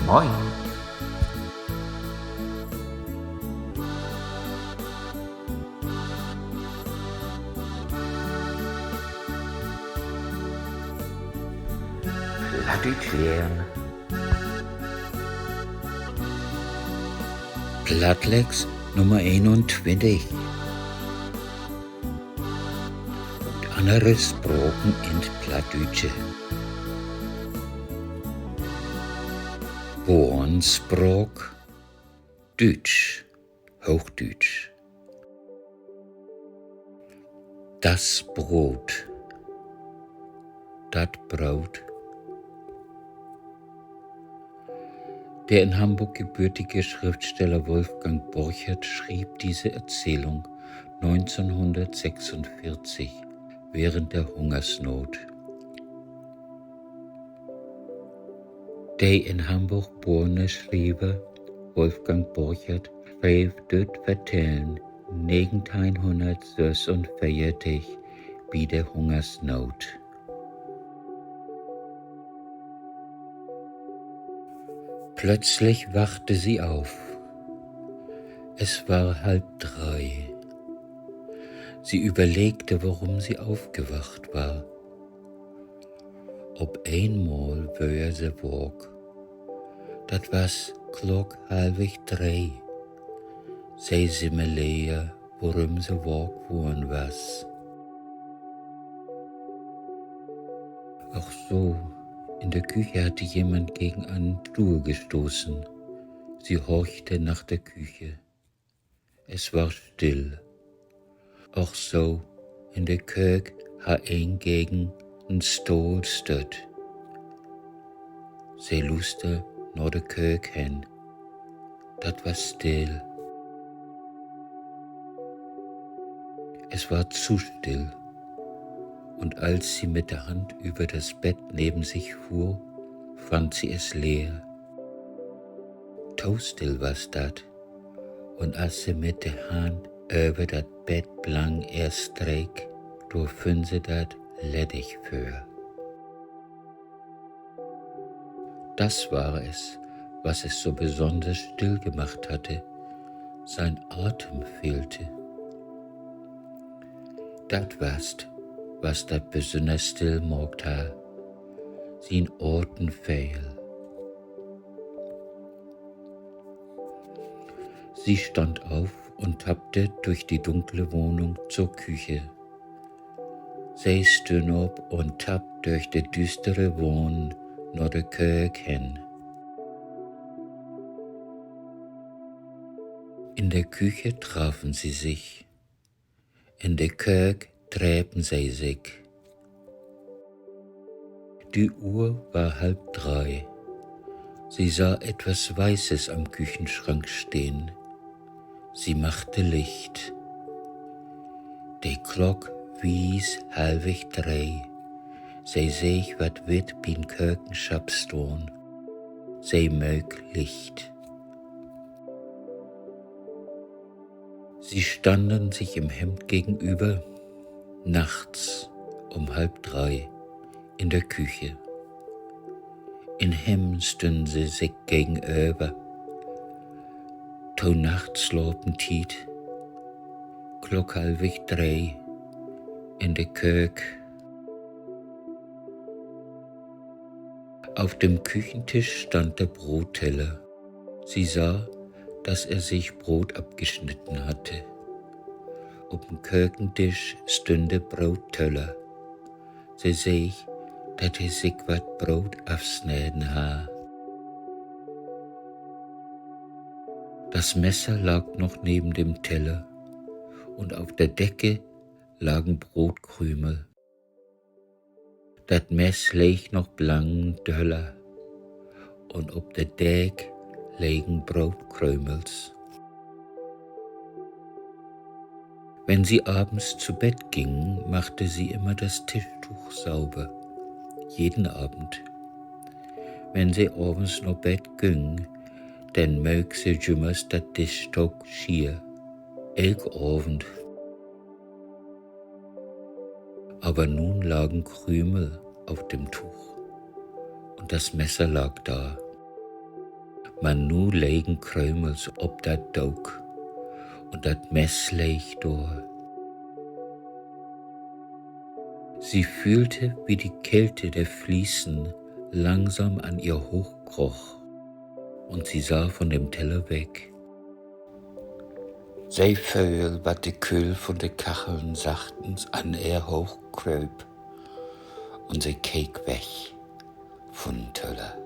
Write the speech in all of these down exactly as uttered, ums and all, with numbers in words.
Moin. Plattdüütsch lehren. Plattlex Nummer eenuntwintig. Ut annere Spraken in't Plattdüütsche. Boornspraak, Düütsch, Hoochdüütsch. Das Brot. Dat Broot. Der in Hamburg gebürtige Schriftsteller Wolfgang Borchert schrieb diese Erzählung neunzehnhundertsechsundvierzig während der Hungersnot. De in Hamborg borne Schriever Wolfgang Borchert schreev düt Vertellen negenteihnhunnertsössunveertig bi de Hungersnoot. Plötzlich wachte sie auf. Es war halb drei. Sie überlegte, warum sie aufgewacht war. Op eenmal wöör se waak. Dat was Klock halvig dree. Se simmeleer, worüm se waak worrn was. Ach so, in der Küche hatte jemand gegen einen Stuhl gestoßen. Sie horchte nach der Küche. Es war still. Ach so, in de Köök harr een gegen en Stohl stött. Se luuster na de Köök hen. Dat was still. Es war zu still. Und als sie mit der Hand über das Bett neben sich fuhr, fand sie es leer. To still was dat. Un as se mit de Hand över dat Bett blang ehr streek, dor fünn se dat leddig vör. Das war es, was es so besonders still gemacht hatte. Sein Atem fehlte. Dat was 't, was dat besünners still maakt harr. Sien Aten fehl. Sie stand auf und tappte durch die dunkle Wohnung zur Küche. Se stünn op un tapp dörch de düüstere Wohnen na de Köök hen. In der Küche trafen sie sich. In de Köök drepen se sik. Die Uhr war halb drei. Sie sah etwas Weißes am Küchenschrank stehen. Sie machte Licht. De Klock wies halvig dree. Se seeg wat Witt bi'n Kökenschapp stahn. Se möök Licht. Sie standen sich im Hemd gegenüber, nachts um halb drei in der Küche. In Hemd stünnen se sik gegenöver. To Nachtslapentiet, Klock halvig dree, in de Köök. Auf dem Küchentisch stand der Brotteller. Sie sah, dass er sich Brot abgeschnitten hatte. Op den Kökendisch stünn de Brootöller. Se seeg, dat he sik wat Broot afsneden harr. Das Messer lag noch neben dem Teller und auf der Decke lagen Brotkrümel. Dat Mess leeg noch blangen Töller un op de Deek legen Brootkrömels. Wenn sie abends zu Bett gingen, machte sie immer das Tischtuch sauber. Jeden Abend. Wenn se avends na Bett güng, denn möök se jümmers dat Dischdook schier. Elk Avend. Aber nun lagen Krümel auf dem Tuch und das Messer lag da. Man nu legen Krömels op dat Dook un dat Mess leeg dor. Sie fühlte, wie die Kälte der Fliesen langsam an ihr hochkroch, und sie sah von dem Teller weg. Se föhl, wat de Küll vun de Kacheln sachtens an ehr hoochkrööp, un se keek weg vun Töller.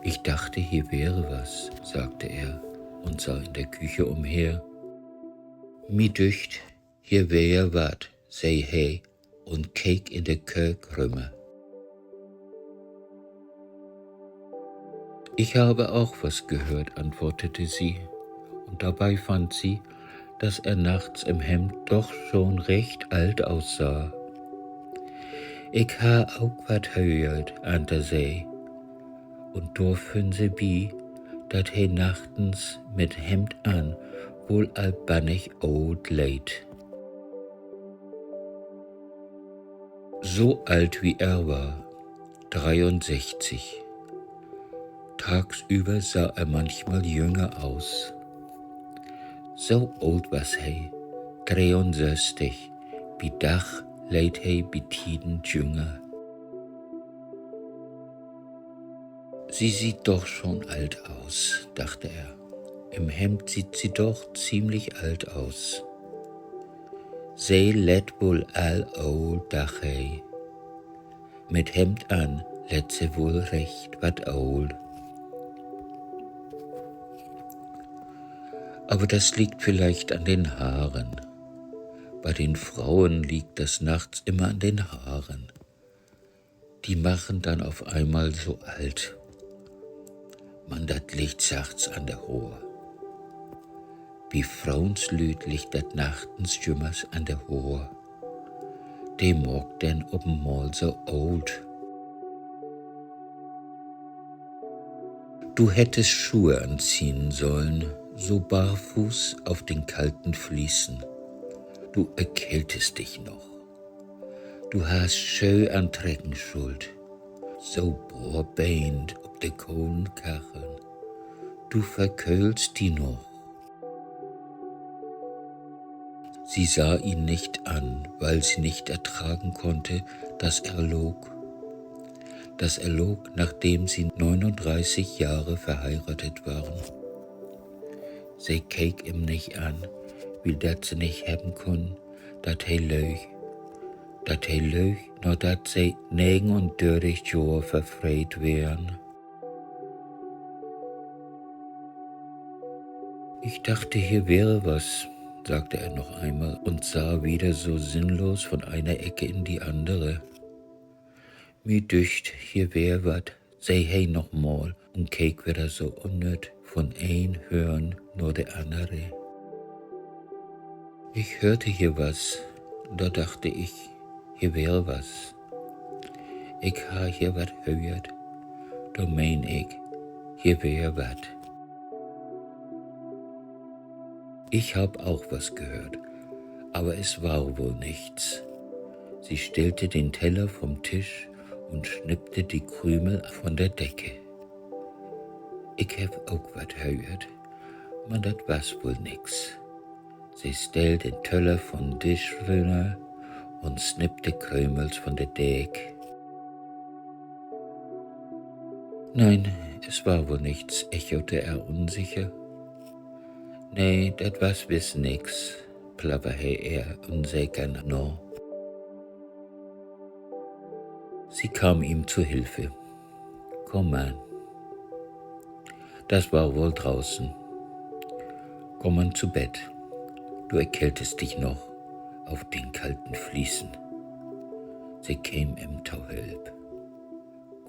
Ich dachte, hier wäre was, sagte er und sah in der Küche umher. Mi dücht, hier weer wat, see he un keek in de Köök rümmer. Ich habe auch was gehört, antwortete sie, und dabei fand sie, dass er nachts im Hemd doch schon recht alt aussah. Ik harr ok wat höört, anter se, un dor fünn se bi, dat he nachtens mit Hemd an woll al bannig oolt leet. So alt wie er war, dreiundsechzig. Tagsüber sah er manchmal jünger aus. So oolt was he, dreeunsösstig, bi Dag leet he bi Tieden jünger. Sie sieht doch schon alt aus, dachte er. Im Hemd sieht sie doch ziemlich alt aus. Se lett woll al oolt, dach he. Mit Hemd an lett se woll recht wat oolt. Aber das liegt vielleicht an den Haaren. Bei den Frauen liegt das nachts immer an den Haaren. Die machen dann auf einmal so alt. Man dat liggt sachts an de Hoor. Bi Froonslüüd liggt dat nachtens jümmers an de Hoor. De maakt denn op en Mal so oolt. Du hättest Schuhe anziehen sollen, so barfuß auf den kalten Fliesen. Du erkältest dich noch. Du harrst Schöh antrecken schullt, so boorbeent op de kolen Kacheln. Du verköhlst di noch. Sie sah ihn nicht an, weil sie nicht ertragen konnte, dass er log. Dass er log, nachdem sie neununddreißig Jahre verheiratet waren. Se keek em nich an, wiel dat se nich hebben kunn, dat he löög. Dat he löög, nadat se negenundörtig Johr verfreet weren. Ich dachte, hier wäre was, sagte er noch einmal und sah wieder so sinnlos von einer Ecke in die andere. Mi dücht, hier weer wat, see he noch mal un keek wedder so unnütt von een Höörn na de annere. Ich hörte hier was, da dachte ich, hier wäre was. Ik harr hier wat höört, dor meen ik, hier weer wat. Ich hab auch was gehört, aber es war wohl nichts. Sie stellte den Teller vom Tisch und schnippte die Krümel von der Decke. Ik heff ok wat höört, man dat was woll nix. Se stell den Töller von Disch rünner un snipp de Krömels von de Deek. Nein, es war wohl nichts, echote er unsicher. Nee, dat was wiss nix, plapper he ehr unseker na. Sie kam ihm zu Hilfe. Komm man. Das war wohl draußen. Komm man zu Bett. Du erkältest dich noch auf den kalten Fliesen. Se keem em to Hülp.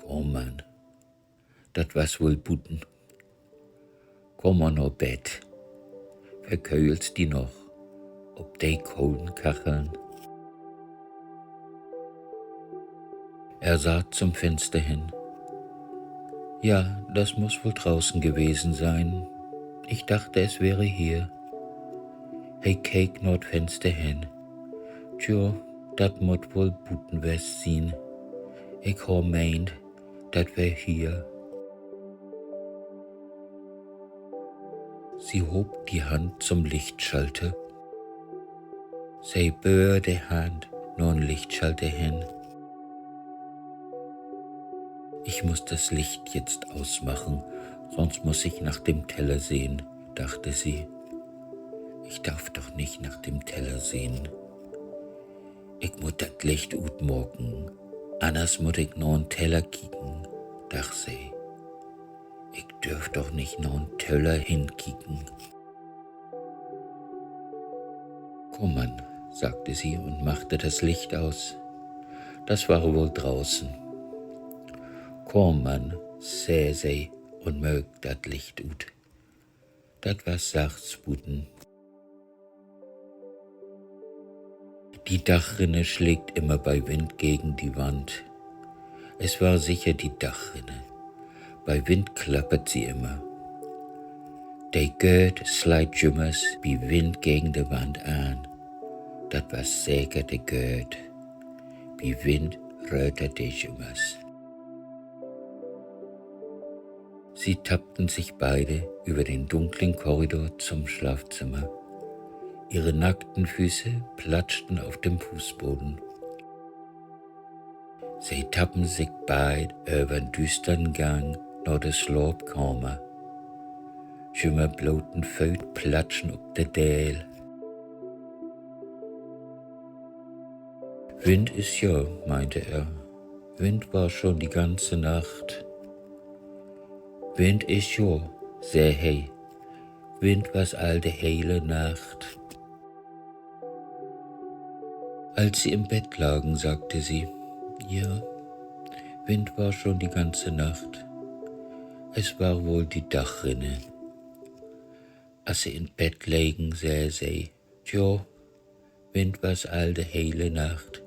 Komm man. Dat was woll buten. Komm man na Bett. Verköhlst di noch op de kolen Kacheln. Er sah zum Fenster hin. Ja, das muss wohl draußen gewesen sein. Ich dachte, es wäre hier. He keek na 't Fenster hen. Tjo, dat mutt woll buten west sien. Ik harr meent, dat weer hier. Sie hob de Hand to'n Lichtschalter. Se böör de Hand na'n Lichtschalter hen. Ich muss das Licht jetzt ausmachen, sonst muss ich nach dem Teller sehen, dachte sie. Ich darf doch nicht nach dem Teller sehen. Ik mutt dat Licht utmaken, anners mutt ik na'n Teller kieken, dacht se. Ik dörv doch nich na'n Teller henkieken. Komm, Mann, sagte sie und machte das Licht aus. Das war wohl draußen. Kaam man, sä se un möök dat Licht ut. Dat was sachts buten. Die Dachrinne schlägt immer bei Wind gegen die Wand. Es war sicher die Dachrinne. Bei Wind klappert sie immer. De Gööt sleit jümmers bi Wind gegen de Wand an. Dat was seker de Gööt. Bi Wind rötert de jümmers. Sie tappten sich beide über den dunklen Korridor zum Schlafzimmer. Ihre nackten Füße platschten auf dem Fußboden. Se tappen sik beid över'n düüstern Gang na de Slaapkamer. Jümmer bloten Fööt platschen op de Deel. Wind is ja, meinte er. Wind war schon die ganze Nacht. Wind is ja, sä he. Wind was all de hele Nacht. Als sie im Bett lagen, sagte sie: Ja, Wind war schon die ganze Nacht. Es war wohl die Dachrinne. As se in't Bett legen, sä se: Tjo, Wind was all de hele Nacht.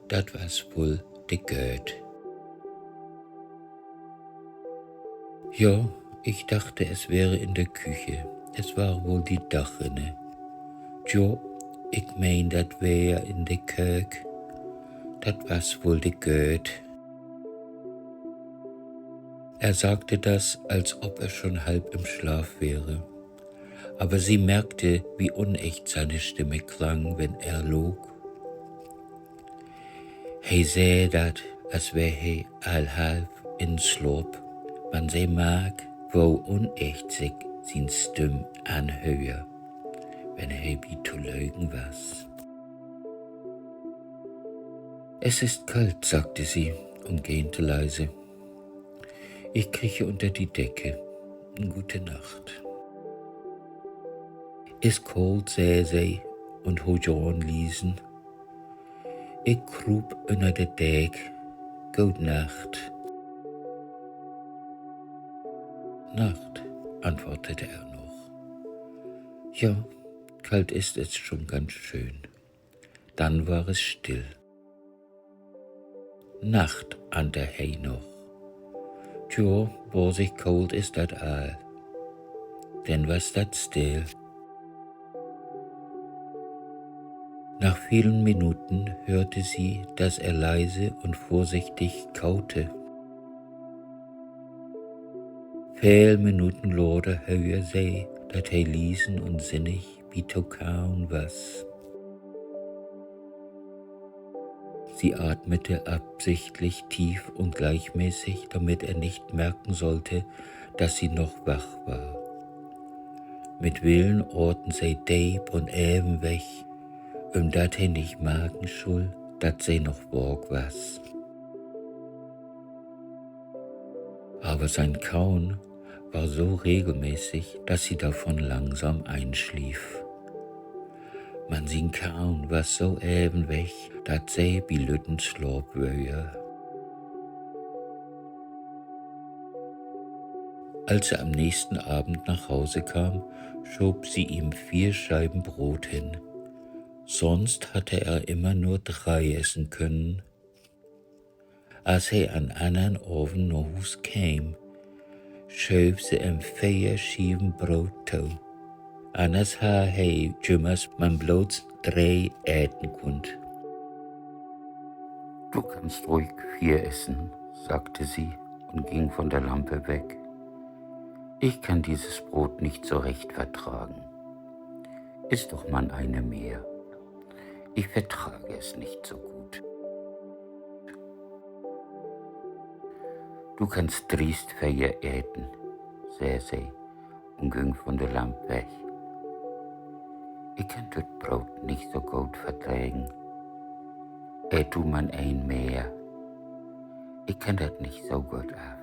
Dat was woll de Gööt. Ja, ich dachte, es wäre in der Küche. Es war wohl die Dachrinne. Tjo, ik meen, dat weer in de Köök. Dat was woll de Gööt. Er sagte das, als ob er schon halb im Schlaf wäre. Aber sie merkte, wie unecht seine Stimme klang, wenn er log. He sä dat, as weer he al half in Slaap, man se mark, wo unecht sik sien Stimm anhöör, wenn he bi to lögen was. Es ist kalt, sagte sie und gähnte leise. Ich krieche unter die Decke. Gute Nacht. Is koolt, sä se un hoo jaan liesen. Ik kruup ünner de Deck. Goot Nacht. Nacht, antwortete er noch. Ja, kalt ist es schon ganz schön. Dann war es still. Nacht, anter he noch. Tjo, basig koolt is dat all. Denn was dat still. Nach vielen Minuten hörte sie, dass er leise und vorsichtig kaute. Veel Minuten later höör se, dat he liesen un sinnig bi to kauen was. Sie atmete absichtlich tief und gleichmäßig, damit er nicht merken sollte, dass sie noch wach war. Mit Willen aten se deep un even weg, üm dat he nich marken schull, dat se noch waak was. Aber sein Kauen war so regelmäßig, dass sie davon langsam einschlief. Man sien Kauen was so even weg, dat se bi lütten Slaap wöör. Als er am nächsten Abend nach Hause kam, schob sie ihm vier Scheiben Brot hin. Sonst hatte er immer nur drei essen können. As he an annern Avend na Huus keem, schööv se em veer Schieven Broot to. Anners harr he jümmers man blots dree eten kunnt. Du kannst ruhig vier essen, sagte sie und ging von der Lampe weg. Ich kann dieses Brot nicht so recht vertragen. Iss doch man eine mehr. Ich vertrage es nicht so gut. Du kannst driest veer eten, sä se un güng von de Lamp weg. Ik kann dat Broot nich so goot verdregen. Eet du man een mehr. Ik kann dat nich so goot af.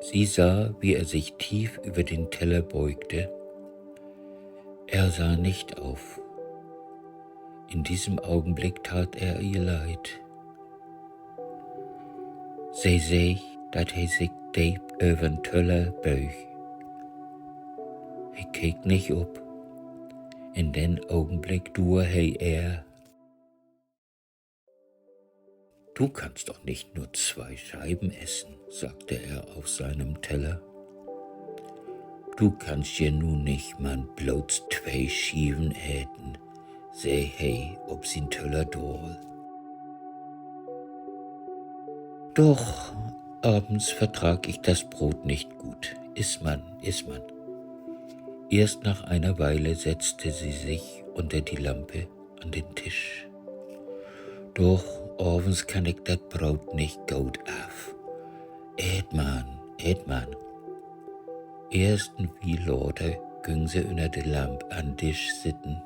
Sie sah, wie er sich tief über den Teller beugte. Er sah nicht auf. In diesem Augenblick tat er ihr leid. Se seeg, dat he sik deep över'n Töller böög. He keek nich op. In den Ogenblick duer he ehr: Du kannst doch nicht nur zwei Scheiben essen, sagte er auf seinem Teller. Du kannst je nu nich man blots twee Schieven eten, sä he op sien Töller daal. Doch abends vertrag ich das Brot nicht gut. Iss man, iss man. Erst nach einer Weile setzte sie sich unter die Lampe an den Tisch. Doch avends kann ik dat Broot nich goot af. Eet man, eet man. Eerst en Wiel later güng se ünner de Lamp an Disch sitten.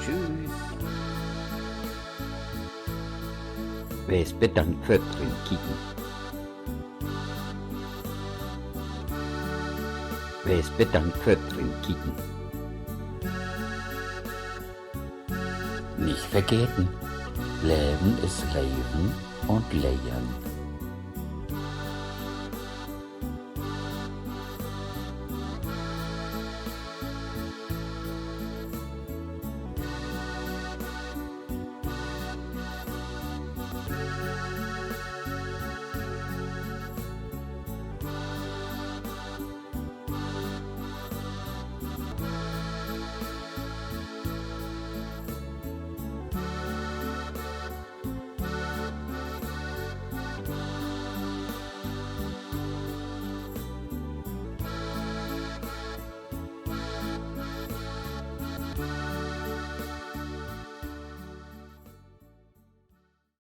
Tschüss. Wees bedankt för't Rinkieken. Wees bedankt för't Rinkieken. Nich vergeten: Leven is leven un lehren.